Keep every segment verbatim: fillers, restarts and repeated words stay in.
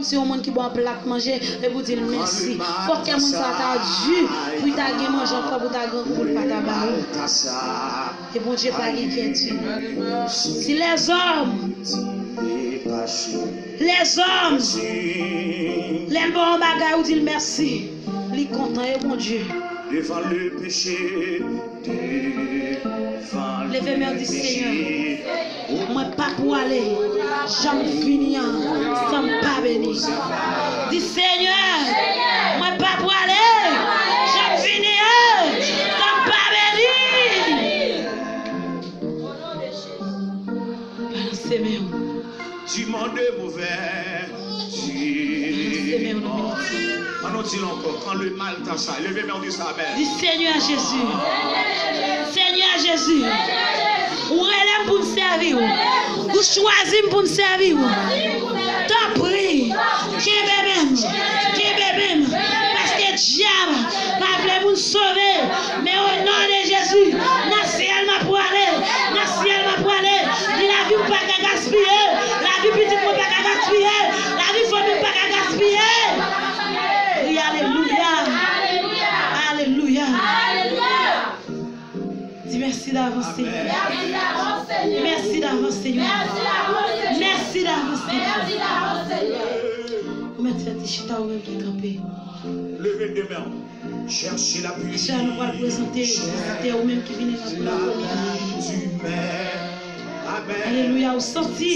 Si yon moun ki ba w plat manje, epi w di l mèsi. Fò kè moun sa ta di, pou l ta gen manje ankò, pou l ta grangou, pou l pa ta ba ou. E Bondye pa gen kè di. Si lèzòm, lèzòm, lè l ba w yon bagay, ou di l mèsi, li kontan, e Bondye. Devan le peche, devan Leve men w, di, Senyè, mwen pa pwale jan m vini an san m pa beni. Di, Senyè, mwen pa pwale jan m vini an san m pa beni. Balanse men w. Du monde mauvais, du monde. An nou di l ankò, quand le mal t'assaille. Leve men w, di sa, amèn. Di, Senyè Jezi. Senyè Jezi. Ou rele m pou m sèvi w. Ou chwazi m pou m sèvi w. Tanpri, kenbe men m. Kenbe men m. Paske dyab pa vle moun sove. Men o non de Jezi, nan syèl m ap prale. Nan syèl m ap prale. Di, lavi m pa ka gaspiye. Lavi pitit mwen pa ka gaspiye. Lavi fanmi m pa ka gaspiye. Kri alelouya. Alelouya. Di, mèsi davans, Senyè. Mèsi davans, Senyè. Mèsi davans, Senyè. Ou mèt fè ti chita, ou menm ki kanpe. Leve de men. Chèche la. Mesye, nou pral prezante, prezante ou menm ki vini la pou la premyè fwa. Alelouya, ou santi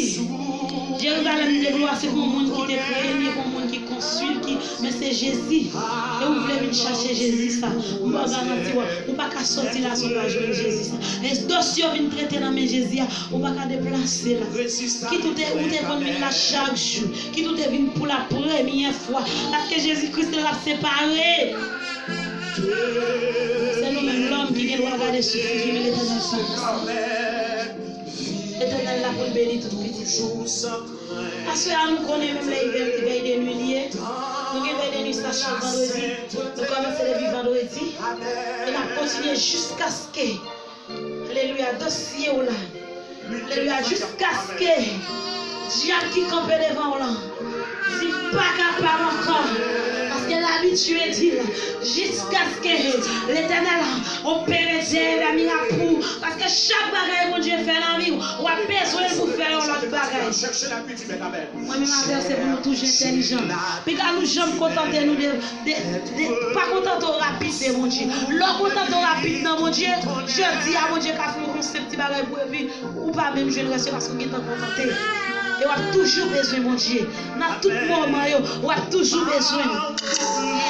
Jerizalèm de glwa, se pou moun ki te kreye l, li pou moun ki konstwi l, ki, men se Jezi. E ou vle vin chache Jezi sa. M ba w garanti, w, ou pa ka sòti la san w pa jwenn Jezi sa. E dosye yo vin trete nan men Jezi a, ou pa ka deplase la. Kit ou te, ou te konn vin la chak jou. Kit ou te vin pou la premyè fwa. Paske Jezi Kris te ap separe. Se nou menm lòm ki gen dwa gade sou figi, men Letènèl san fòs. Letènèl la pou l beni tout pitit. Aswè a, nou konnen menm lè ivè, ivè de nwi li ye. Nou gen ivè de nwi sa chak vandredi. Nou kòmanse depi vandredi. E n ap kontinye jiskaske Alelouya, dosye w la. Alelouya, jiskaske dyab ki kanpe devan w lan di pa kapab ankò. Paske labitye di l, jiskaske Letènèl opere dèyè mirak pou ou. Paske chak bagay Bondye fè nan vi w, w ap bezwen l pou fè yon lòt bagay. Mwen menm avè w, se pou nou toujou entèlijan. Piga nou janm kontante nou de, de, de, pa kontante w rapid de Bondye. Lè w kontante w rapid nan Bondye, jodi a Bondye ka fè w yon senp ti bagay pou epi ou pa menm jwenn rès yo paske w gentan kontante. E w ap toujou bezwen Bondye. Nan tout moman yo, w ap toujou bezwen l.